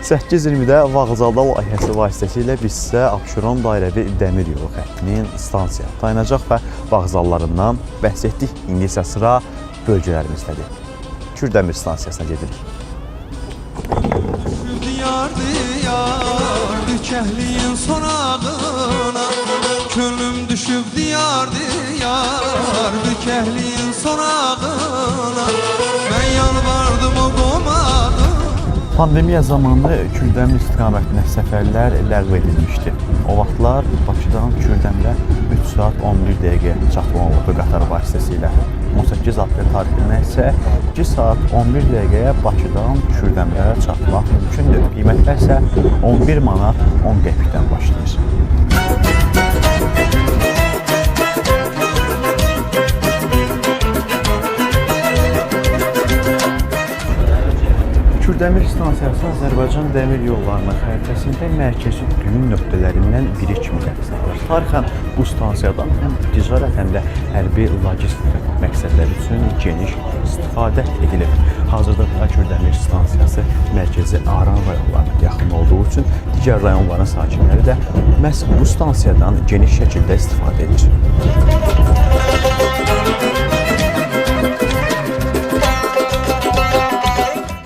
8:20-də Vağzalda layihəsi vasitəsilə biz sizə Abşeron dairəvi dəmir yolu xəttinin stansiya, dayanacaq və vağzallarından bəhs etdik. İndi isə sıra bölgələrimizdədir. Kürdəmir stansiyasına gedirik. Diyar diyar dükəhliyin sorağına, könlüm düşüb diyar diyar dükəhliyin sorağına, mən yalvardım o qomadı. Pandemiya zamanı Kürdəmir istiqamətinə səfərlər ləğv edilmişdi. O vaxtlar Bakıdan Kürdəmirə 3 saat 11 dəqiqə çatmaq olurdu qatar vasitəsilə. 18 aprel tarixindən isə 2 saat 11 dəqiqəyə Bakıdan Kürdəmirə çatmaq mümkündür. Qiymətlər isə 11 manat 10 qəpikdən başlayır. Kürdəmir stansiyası Azərbaycan dəmir yollarının xəritəsində mərkəzi düyün nöqtələrindən biri kimi hesablanır. Tarixən bu stansiyadan həm ticarət, həm də hərbi logistika məqsədləri üçün geniş istifadə edilib. Hazırda da Kürdəmir stansiyası mərkəzi Aran rayonlarına yaxın olduğu üçün digər rayonların sakinləri də məhz bu stansiyadan geniş şəkildə istifadə edir.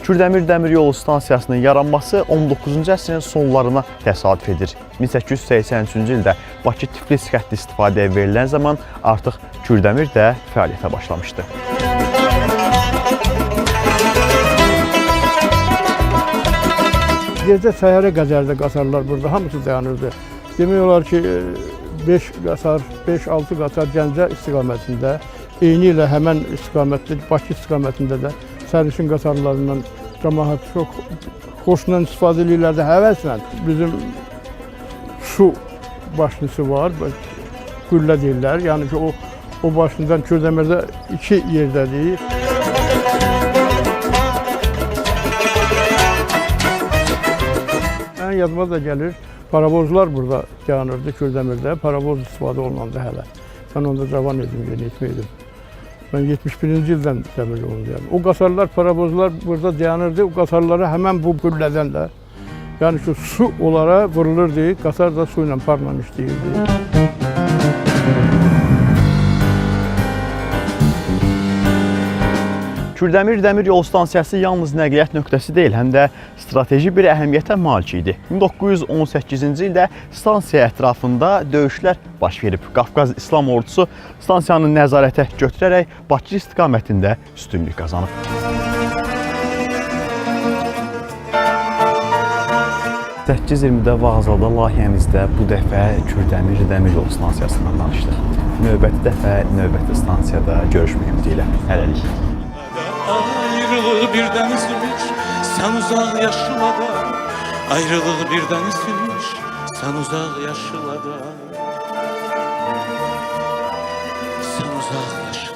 Kürdəmir dəmir yolu stansiyasının yaranması 19-cu əsrin sonlarına təsadüf edir. 1883-cü ildə Bakı-Tiflis xətti istifadəyə verilən zaman artıq Kürdəmir də fəaliyyətə başlamışdı. Gecə səhərə qədər də qatarlar burada hamısı dayanırdı. Demək olar ki, 5 qatar, 5-6 qatar Gəncə istiqamətində, eyni ilə həmən istiqamətdə, Bakı istiqamətində də sərnişin qatarlarından cəmaət çox xoşla istifadə eləyirlərdi, həvəslə. Bizim su başlısı var, qüllə deyirlər. Yəni ki, o başlıdan Kürdəmirdə 2 yerdədir. Mən yadıma da gəlir, paravozlar burada dayanırdı Kürdəmirdə. Paravoz istifadə olunandı hələ. Mən onda cavan idim, yeniyetmə idim. Mən 71-ci ildən dəmir yolundayam. O qatarlar, paravozlar burada dayanırdı. O qatarlara həmən bu qüllədən də, yəni ki, su onlara vurulurdu. Qatar da su ilə parla işləyirdi. Kürdəmir dəmir yolu stansiyası yalnız nəqliyyat nöqtəsi deyil, həm də strateji bir əhəmiyyətə malik idi. 1918-ci ildə stansiya ətrafında döyüşlər baş verib. Qafqaz İslam Ordusu stansiyanı nəzarətə götürərək Bakı istiqamətində üstünlük qazanıb. 8:20-də Vağzalda layihəmizdə bu dəfə Kürdəmir dəmir yolu stansiyasından danışdıq. Növbəti dəfə növbəti stansiyada görüşmək ümidi ilə. Hələlik. Ayrılığı bir denizmiş, sen uzaq yaşlıda. Ayrılığı bir denizmiş, sen uzaq yaşlıda. Sen uzaq yaşlıda.